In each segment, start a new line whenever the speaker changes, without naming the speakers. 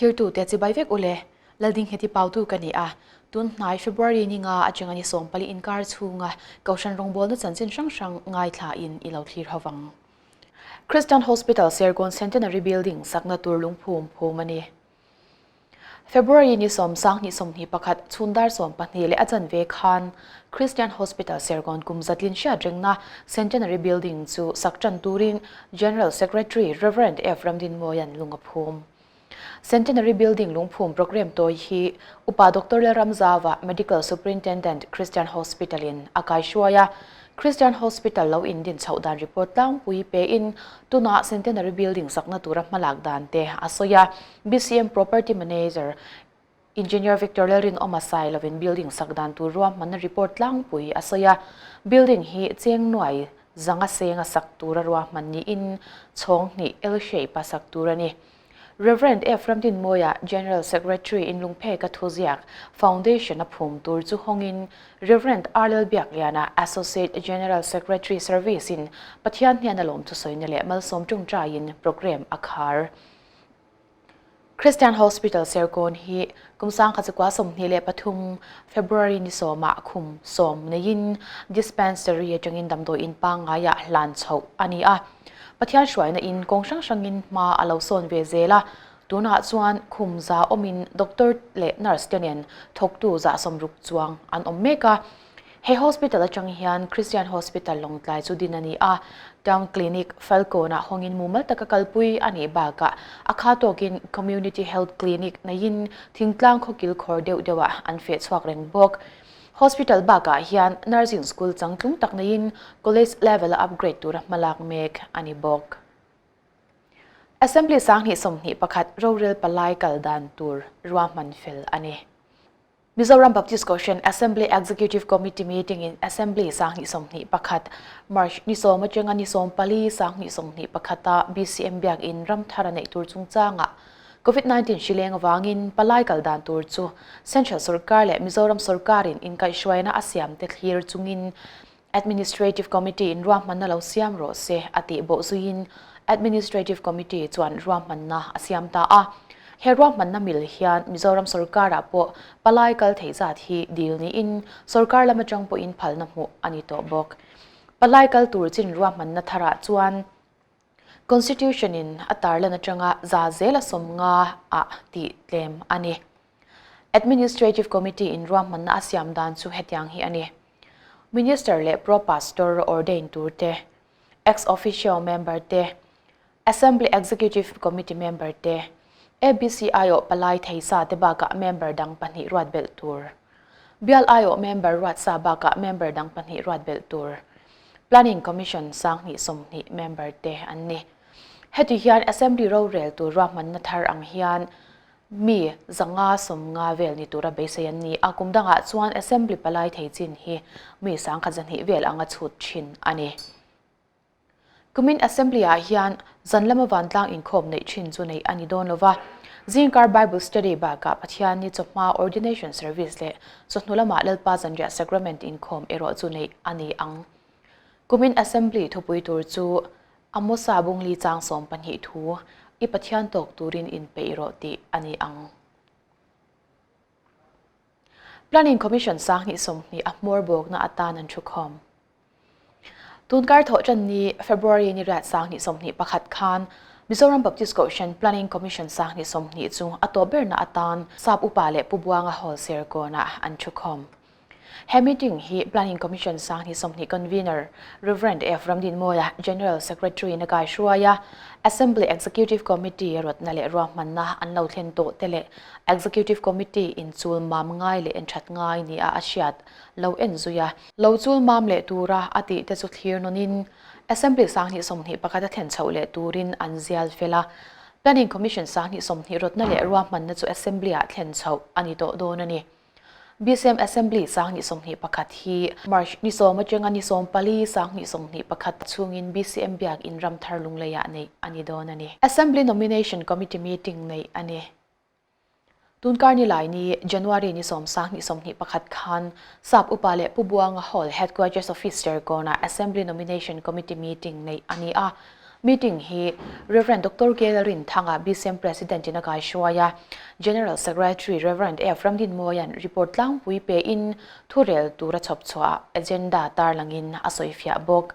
Thlirtute chibai vek ule, Laldingheti Pautu ka ni a, tun hnai February ni nga atanga ni 14 inkar chhunga Kohhran rawngbawlna chanchin hrang hrang ngaithla in i lo thlir ho vang. Christian Hospital Serkawn Centenary Building sakna tur lungphum phum a ni. February ni 10, 21 chhun dar 12 leh a chanve khan Christian Hospital Serkawn kum zatlin hriat rengna Centenary Building chu sak tan turin General Secretary Rev. F. Ramdinmawia'n lung a phum. Centenary Building lungphum programme tawi hi Upa Doctor Lalramzava, Medical Superintendent, Christian Hospital in a kaihruai a. Christian Hospital lo indin chhoh dan report tlangpui pein tunah Centenary Building sakna tura hmalak dan te a sawi a. BCM Property Manager, Engineer Victor Lalrinawma sai lovin building sak dan tur ruahmanna report tlangpui a sawi a. Building hi cheng nuai zanga senga sak tura ruahman niin chhawng hnih L-shape a sak tur a ni. Rev. F. Ramdinmawia, General Secretary in Lungpheka thuziak Foundation a phum tur chu hawngin Rev. R. Lalbiakliana, Associate General Secretary Service in Pathian hnen a lawm thusawina leh malsawm tawngtaiin programme a khar. Christian Hospital Serkawn hi kum 1923 February ni sawmah khum sawm neiin dispensary atangin damdawi in pangngaiah hlan chhoh a ni a. Pathian hruaina in kawng hrang hrangin hma a lo sawn ve zel a, tunah chuan khum za awmin doctor leh nurse te nen thawktu zah 60 chuang an awm mek a. He hospital atang hian Christian Hospital Lawngtlai chu din a ni a, Town Clinic Falkawnah hawngin mumal taka kalpui a nih bakah a kha tawkin Community Health Clinic neiin thingtlang khawkil khawr deuh deuhah an feh chhuak reng bawk. Hospital bakah hian Nursing School changtlung tak neiin College level a upgrade tura hmalak mek a ni bawk. Assembly 2021 rorel palai kal dan tur ruahman fel a ni. Mizoram Baptist Kohhran Assembly Executive Committee meeting in Assembly 2021 March ni 10 atanga ni 14 2021 a BCM Biakin Ramthar a neih tur chungchangah Covid-19 hri leng avangin palai kal dan tur chu Central Sorkar leh Mizoram Sorkarin inkaihhruaina a siam te thlir chungin Administrative Committee in ruahmanna lo siam rawh se a tih bawh zuiin Administrative Committee chuan ruahmanna a siam ta a. He ruahmanna mil hian Mizoram Sorkarah pawh palai kal theih zat hi dil niin Sorkar lam atang pawhin phalna hmuh a ni tawh bawk. Palai kal tur chin ruahmanna tharah chuan Constitution in a tarlan atanga za zela 50 ah tih tlem a ni. Administrative Committee in ruahmanna a siam dan chu hetiang hi a ni. Minister leh Pro Pastor ordain tur te, Ex Officio member te, Assembly Executive Committee member te, ABC aiawh palai thei sa te bakah member dang pahnih ruat belh tur. Bial aiawh member ruat sa bakah member dang pahnih ruat belh tur. Planning Commission 2020 member te an ni. Heti hian Assembly rorel tur ruahmanna thar ang hian mi 550 vel ni tura beisei an ni a, kum dangah chuan Assembly palai thei chin hi mi 1200 vel anga chhut thin a ni. Kumin Assembly ah hian zan lama vantlang inkhawm neih thin chu neih a ni dawn lova, zingkar Bible Study bakah Pathian ni chawhma Ordination Service leh chawhnu lamah Lalpa Zanriah Sacrament inkhawm erawh chu neih a ni ang. Kumin Assembly thupui tur chu Amosa bungli chang 12 thu i Pathian tawk turin inpeih rawh tih a ni ang. Planning Commission 2020 a hmawr bawkna atan an thukhawm. Tunkar thawh tan ni February ni riat 2021 khan Mizoram Baptist Kohhran Planning Commission 2020 chu a tawp berna atan Sap Upa leh Pu Buanga Hall Serkawnah an thukhawm. He meeting hi Planning Commission 2020 Convener Rev. F. Ramdinmawia, General Secretary na kaihruaia Assembly Executive Committee a rawtna leh ruahmanna an lo thlen tawh te leh Executive Committee in chul mam ngai leh enthat ngai nia a hriat lo en zui a, lo chul mam leh tura a tih te chu thlir nawnin Assembly 2021 a thlen chhoh leh turin an zial fel a. Planning Commission 2020 rawtna leh ruahmanna chu Assembly-ah thlen chhoh a ni tawh dawn a ni. BCM Assembly 2021 hi March ni 10 atanga ni 14 2021 chhungin BCM Biakin Ramthar Lungleiah neih a ni dawn a ni. Assembly Nomination Committee meeting neih a ni. Tunkar ni lai ni January ni 10 2021 khan Sap Upa leh Pu Buanga Hall Headquarters Office Serkawnah Assembly Nomination Committee meeting neih a ni a. Meeting hi Rev. Doctor Gail Rinthanga, BCM President in a kaihruai a, General Secretary Rev. F. Ramdinmawia'n report tlangpui pein thurel tura chhawp chhuah agenda tarlangin a sawifiah bawk.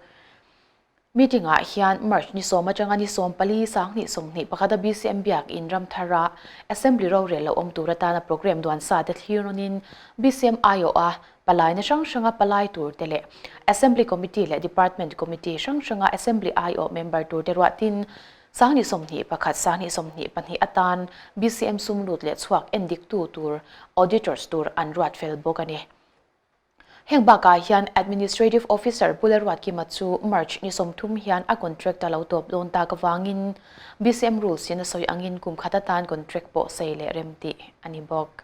Meeting ah hian March ni sawm atanga ni 14 2021 a BCM Biakin Ramthara Assembly rorel lo awm tur atana programme duan sa te thlir nawnin BCM aiawha palaina hrang hranga palai tur te leh Assembly Committee leh Department Committee hrang hranga Assembly aiawh member tur te ruahtin 2021 2022 atan BCM sum lut leh chhuak endiktu tur Auditors tur an ruat fel bawk a ni. Heng bakah hian Administrative Officer Pu Lalruatkima chu March ni 30 hian a contract a lo tawp dawn tak avangin BCM rules in a sawi angin kum khat atan contract pawh sei leh rem tih a ni bawk.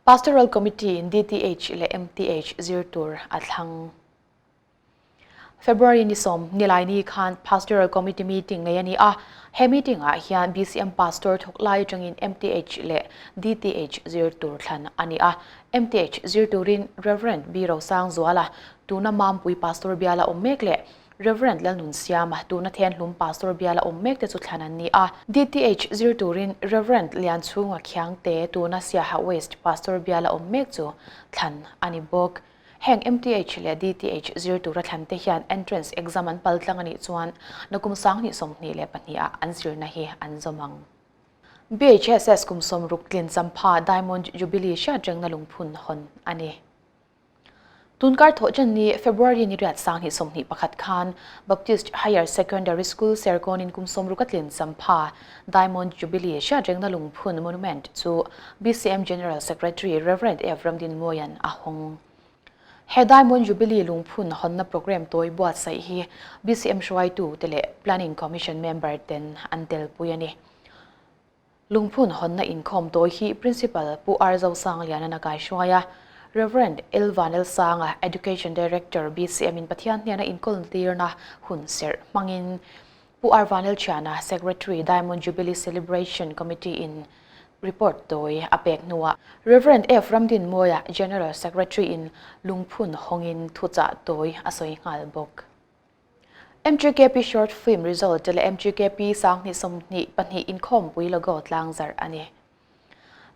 Pastoral Committee in DTH leh MTH zir tur a thlang. February ni 10 Nilaini khan Pastoral Committee meeting nei a ni a, he meeting ah hian BCM Pastor thawk lai atangin MTH leh DTH zir tur thlan a ni a. MTH zir turin Rev. B Rosangzuala, tuna Mampui Pastor biala awm mek leh Rev. Lalnunsiama, tuna Thenhlum Pastor biala awm mek te chu thlan an ni a. DTH zir turin Rev. Lianchhunga Khiangte, tuna Siaha West Pastor biala awm mek chu thlan a ni bawk. Heng MTH leh DTH zir tura thlan te hian entrance exam an pal tlang a nih chuan nakum 2022 ah an zirna hi an zawm ang. BHSS kum 60 tlin champha Diamond Jubilee hriatrengna lungphun hawn a ni. Tunkar thawhṭan ni February ni riat 2021 khan Baptist Higher Secondary School Serkawnin kum 60 a tlin champha Diamond Jubilee hriatrengna lungphun monument chu BCM General Secretary Rev. F. Ramdinmawia'n a hawng. He Diamond Jubilee lungphun hawnna programme tawi buatsaih hi BCM hruaitu te leh Planning Commission member ten an telpui a ni. Lungphun hawnna inkhawm tawi hi Principal Pu R. Zosangliana'n a kaihruai a, Rev. L. Vanlalsanga, Education Director, BCM in Pathian hnena inkawltirna hun serh hmangin Pu R. Vanlalthiana, Secretary, Diamond Jubilee Celebration Committee in report tawi a pek hnuah Rev. F. Ramdinmawia, General Secretary in lungphun hawngin thuchah tawi a sawi nghal bawk. MGKP Short Film Result leh MGKP 2022 inkhawmpui logo tlangzarh a ni.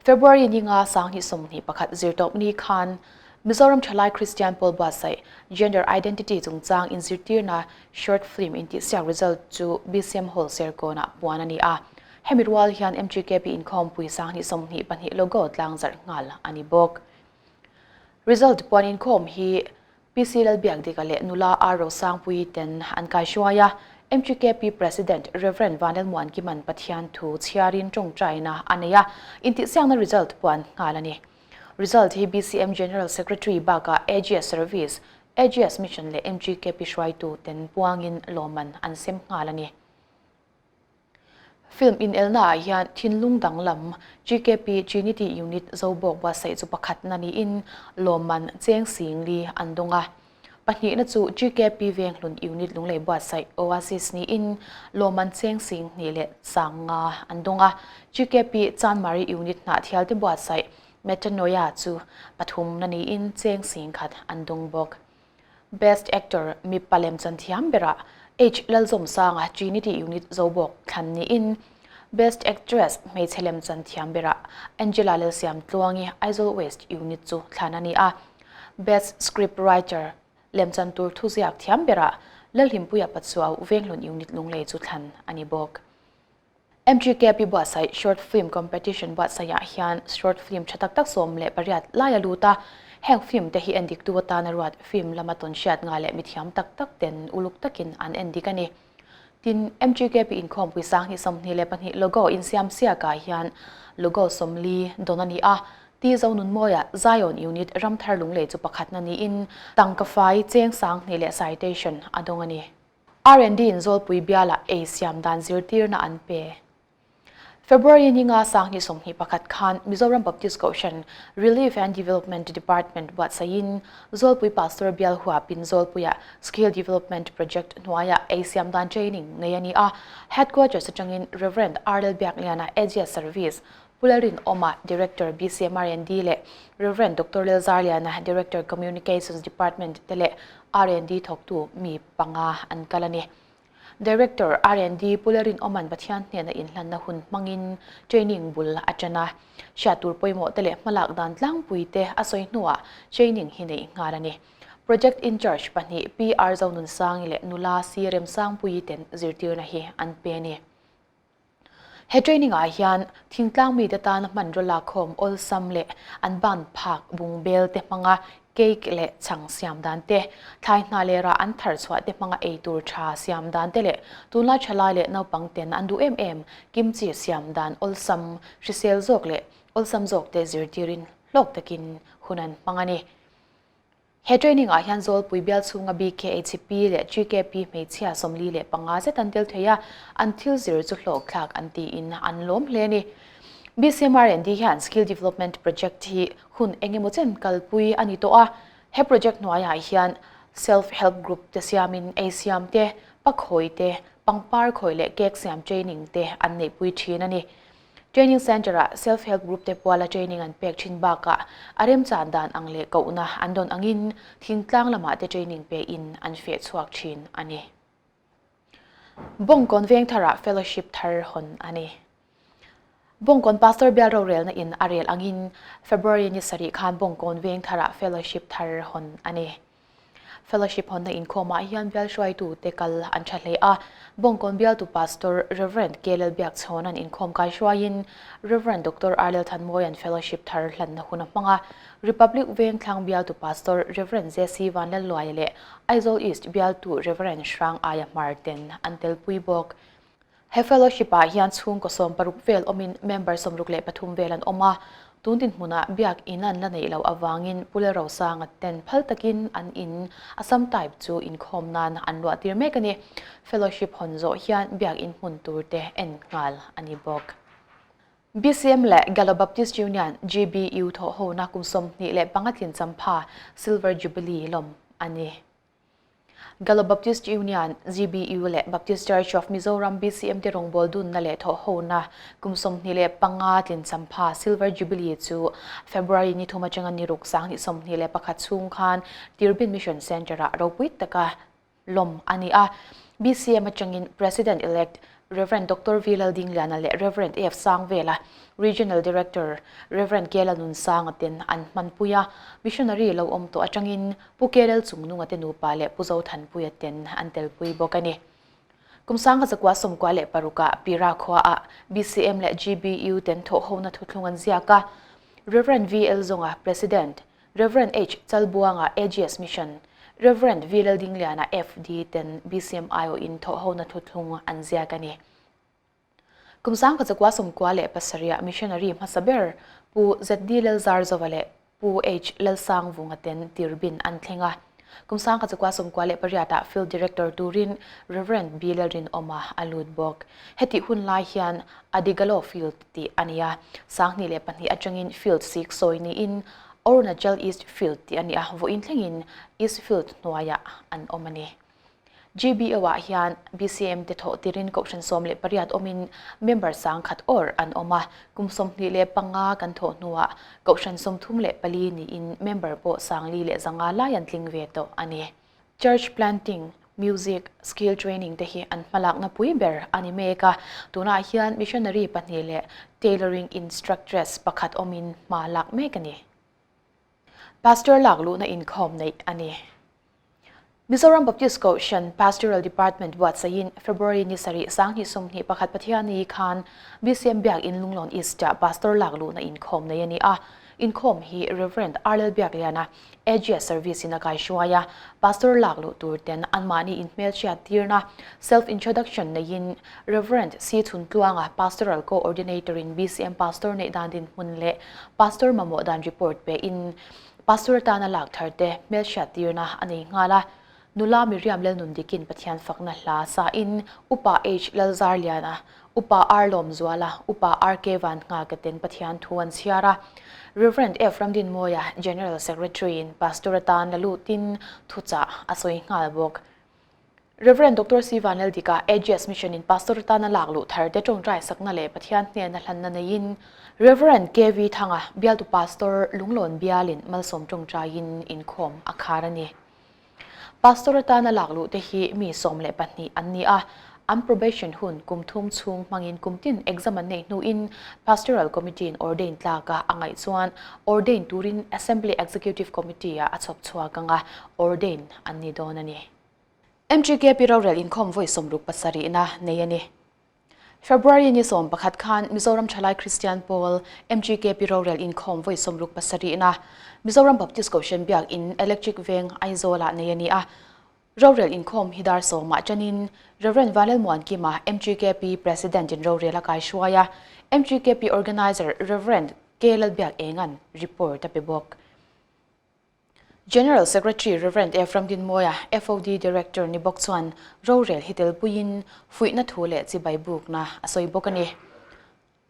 February ni nga 2021 zirtawp ni khan Mizoram Thalai Kristian Pawl buatsaih Gender Identity chungchang inzirtirna short film intihsiak result chu BCM Hall Serkawnah puan a ni a. Hemi rual hian MGKP inkhawmpui 2022 logo tlangzarh nghal a ni bawk. Result puan inkhawm hi PC Lalbiakdika leh nula R Rosangpuii ten an kaihruai a, MGKP President Rev Vanlalmuankiman Pathian thu chhiarin tawngtaina a nei a, intihsiakna result puan nghal a ni. Result hi BCM General Secretary bakah AGS Service, AGS Mission leh MGKP hruaitu ten puangin lawmman an sem nghal a ni. Film inelna ah hian thinlung danglam GKP Trinity Unit Zobawk buatsaih chu pakhatna niin lawmman cheng singli an dawng a. Pahnihna chu GKP Venghlun Unit Lunglei buatsaih Oasis niin lawmman cheng 2000 500 an dawng a. GKP Chanmari Unit Hnahthialte buatsaih Metanoia chu pathumna niin cheng 10,000 an dawng bawk. Best Actor mipa lemchan thiam berah H Lalzawmsanga Trinity Unit Zobawk thlan niin Best Actress hmeichhe lemchan thiam berah Angela Lalsiamtluangi Aizawl West Unit chu thlan a ni a. Best Script Writer lemchan tur thuziak thiam berah Lalhlimpuia Patsuau Venghlun Unit Lunglei chu thlan a ni bawk. MGKP buatsaih Short Film Competition buatsaihah hian short film tha tak tak 18 lai a lut a, heng film te hi endiktu atana ruat film lama tawn hriat nga leh mithiam tak tak ten uluk takin an endik a ni. Tin, MGKP inkhawmpui 2022 logo insiam siakah hian logo 40 dawn a ni a, T Zonunmawia Zion Unit Ramthar Lunglei chu pakhatna niin tangka fai cheng 2000 leh citation a dawng a ni. R&D in Zawlpui bialah ei siam dan zirtirna an pe. February ni nga 2021 khan Mizoram Baptist Kohhran Relief and Development Department buatsaihin Zawlpui Pastor bial huapin Zawlpuia Skill Development Project hnuaiah ei siam dan training nei a ni a. Headquarters atangin Rev. R Lalbiakliana AGS Service. Pu Lalrinawma, Director, BCMRND leh Rev. Doctor Lalzarliana, Director, Communications Department te leh R&D thawktu mi panga an kal a ni. Director, R&D Pu Lalrinawma'n Pathian hnena inhlanna hun hmangin training bul a ṭan a. Hriat tur pawimawh te leh hmalak dan tlangpui te a sawi hnuah training hi neih nghal a ni. Project in-charge pahnih PR Zonunsangi leh nula C Remsangpuii ten zirtirna hi an pe a ni. He training ah hian thingtlang mite tana hmanraw lakkhawm awlsam leh an ban phak bungbel te hmanga cake leh chhang siam dan te, thlai hna leh rah an thar chhuah te hmanga ei tur tha siam dan te leh tunlai thalai leh naupang ten an duh em em kimchi siam dan awlsam hrisel zawk leh awlsam zawk te zirtirin hlawk takin hun an hmang a ni. He training ah hian Zawlpui bial chhunga BKHP leh GKP hmeichhia 45 zet an tel thei a, an thil zir chu hlawkthlak an tiin an lawm hle a ni. BCMRND hian Skill Development Project hi hun eng emaw chen kalpui a ni tawh a, he project hnuaiah hian Self Help Group te siamin ei siam te, pakhawi te, pangpar khawi leh cake siam training te an neihpui thin a ni. Training Centre-ah Self Help Group te puala training an pek thin bakah a remchan dan ang leh kohna an dawn angin thingtlang lamah te training pein an feh chhuak thin a ni. Bawngkawn Vengtharah Fellowship thar hawn a ni. Bawngkawn Pastor Bial rorelna in a rel angin February ni sarih khan Bawngkawn Vengtharah Fellowship thar hawn a ni. Fellowship hawnna inkhawmah hian bial hruaitute kal an tha hle a, Bawngkawn bialtu Pastor Rev. K. Lalbiakchhawna'n inkhawm kai hruaiin Rev. Doctor R. Lalthanmawia'n Fellowship thar hlanna hun a hmang a, Republic Vengthlang bialtu Pastor Rev. JC Vanlalluaia leh Aizawl East bialtu Rev. Hrang Aia Hmar ten an telpui bawk. He fellowship ah hian chhungkaw 16 vel awmin member 63 vel an awm a, tun dinhmunah biak in an la neih loh avangin Pu Lalrosanga ten phal takin an in Assam type chu inkhawm nan an luah tir mek a ni. Fellowship hawn zawh hian biak in hmun tur te en nghal a ni bawk. BCM leh Gallo Baptist Union, GBU, thawhhona kum 25 tlin champha Silver Jubilee lawm a ni. Gallo Baptist Union, GBU, leh Baptist Church of Mizoram, BCM, te rawngbâwl dunna leh thawhhona kum 25 tlin champha Silver Jubilee chu February ni thum atanga ni ruk 2021 chhung khan Tirbin Mission Centre-ah ropui taka lawm a ni a. BCM atangin President-elect Rev. Doctor V. Laldingliana leh Rev. AF Sangvela, Regional Director Rev. K. Lalnunsanga ten an hmanpui a, missionary lo awm tawh atangin Pu K. Lalchungnunga te nupa leh Pu Zothanpuia ten an telpui bawk a ni. Kum 1996 ah Pira khuaah BCM leh GBU ten thawhhona thuthlung an ziak a, Rev. VL Zawnga, President, Rev. H. Chalbuanga, AGS Mission, Rev. V. Laldingliana, FD, ten BCM aiawhin thawhhona thuthlung an ziak a ni. Kum 1997 ah missionary hmasa ber Pu ZD Lalzarzova leh Pu H. Lalsangvunga ten Tirbin an thleng a. Kum 1998 ah Field Director turin Rev. B. Lalrinawma a lut bawk. Hetih hun lai hian Adigalo Field tih a ni a, 2002 atangin Field sik sawi niin Arunachal East Field tih a ni a, vawiin thlengin East Field hnuaiah an awm a ni. GBO-ah hian BCM te thawh tirin kohhran 18 awmin member 1000 awr an awm a, kum 25 kan thawh hnuah kohhran 34 niin member pawh 4,500 lai an tling ve tawh a ni. Church planting, music, skill training te hi an hmalakna pui ber a ni mek a, tunah hian missionary pahnih leh tailoring instructress pakhat awmin hma lak mek a ni. Pastor lak luhna inkhawm neih a ni. Mizoram Baptist Kohhran Pastoral Department buatsaihin February ni sarih 2021 Pathianni khan BCM Biakinn Lunglawn East-ah Pastor lak luhna inkhawm nei a ni a. Inkhawm hi Rev. R. Lalbiakliana, AGS Service-in a kaihruai a. Pastor lak luh tur ten anmahni inhmelchhiat tirna, self-introduction, neiin Rev. C. Chhuntluanga, Pastoral Co-ordinator-in BCM Pastor neih dan dinhmun leh Pastor mamawh dan report pein Pastor atana lak thar te hmelhriat tirna a nei nghal a. Nula Miriam Lalnundikin Pathian fakna hla sain Upa H. Lalzarliana, Upa R. Lawmzuala, Upa RK Vanhnga ten Pathian thu an chhiar a. Rev. F. Ramdinmawia, General Secretary-in Pastor atan la lutin thuchah a sawi nghal bawk. Rev. Doctor C. Vanlaldika, AGS Mission in Pastor atana lak luh thar te tawngtai sakna leh Pathian hnena hlanna neiin Rev. KV Thanga, bialtu Pastor Lunglawn bialin malsawm tawngtaiin inkhawm a khar a ni. Pastor atana lak luh te hi mi 12 an ni a, an probation hun kum thum chhung hmangin kum tin exam an neih hnuin Pastoral Committee in ordain tlaka a ngaih chuan ordain turin Assembly Executive Committee ah a chhawp chhuak anga ordain an ni dawn a ni. MGKP rorel inkhawm vawi 67na nei a ni. February ni 11 khan Mizoram Thalai Kristian Pawl, MGKP rorel inkhawm vawi 67na Mizoram Baptist Kohhran Biak In Electric Veng Aizawl-ah nei a ni a. Rorel inkhawm hi dar sawmah tanin Rev. Vanlalmuankima, MGKP President in rorel a kaihruai a, MGKP Organiser Rev. K. Lalbiak Enga'n report a pe bawk. General Secretary Rev. Ephraim Dinmawia, FOD Director ni bawk chuan rorel hi telpuiin fuihna thu leh chibai bukna a sawi bawk a ni.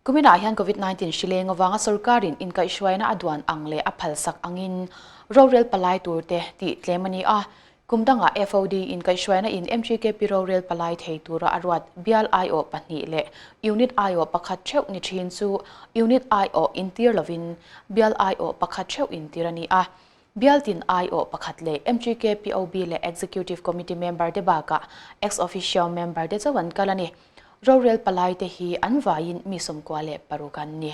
Kuminah hian Covid 19 hri leng avanga sorkarin inkaihhruaina a duan ang leh a phalsak angin rorel palai turte tih tlem a ni a. Kum dangah FOD inkaihhruaina in MGKP rorel palai thei tura a ruat bial aiawh pahnih leh unit aiawh pakhat theuh ni thin chu unit aiawh intir lovin bial aiawh pakhat theuh intir a ni a. Bial tin aiawh pakhat leh MGKP OB leh Executive Committee member te bakah Ex-Officio member te chauh an kal a ni. Rorel palai te hi an vaiin mi 96 an ni.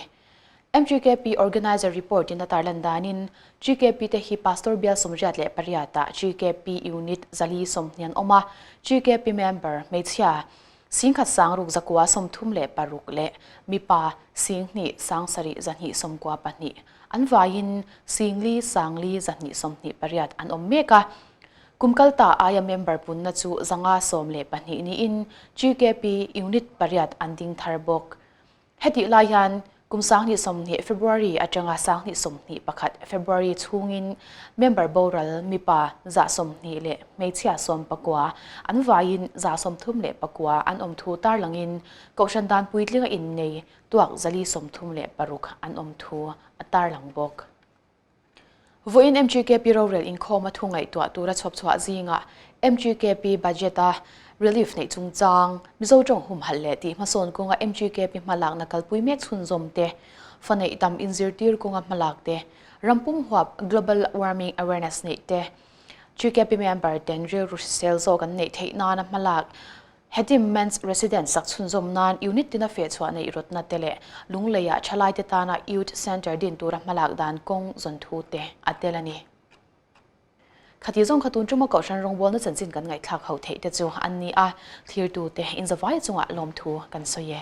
MGKP Organiser Report in a tarlan danin, GKP te hi Pastor bial 88 ah GKP Unit 420 an awm a, GKP member hmeichhia 16,936 leh mipa 2,7,292 an vaiin 4,5,228 an awm mek a. Kum kalta aia member punna chu 512 niin GKP Unit pariat an ding thar bawk. Hetih lai hian kum 2020 February atanga 2021 February chhungin member boral mipa 120 leh hmeichhia 19 an vaiin 139 an awm thu tarlangin Kohhran dan puitlinga innei tuak 436 an awm thu a tarlang bawk. Vawiin MGKP rorel inkhawm a thu ngaihtuah tura chhawp chhuah zingah MGKP budget-a relief neih chungchang, Mizo tawng humhalh leh tih hmasawn kawnga MGKP hmalakna kalpui mek chhunzawm te, fa neih tam inzirtir kawnga hmalak te, ram pum huap global warming awareness neih te, GKP member ten rilru hrisel zawk an neih theih nana hmalak Hetim Men's Residence sak chhunzawm nan unit tina fehchhuah neih rawtna te leh Lungleiah thalaite tana Youth Centre din tura hmalak dan kawng zawn thu te a tel a ni. Khati zawng kha tun tuma Kohhran rawngbawlna chanchin kan ngaihthlak ho theih te chu an ni a, thlirtute inzavai chungah lawmthu kan sawi e.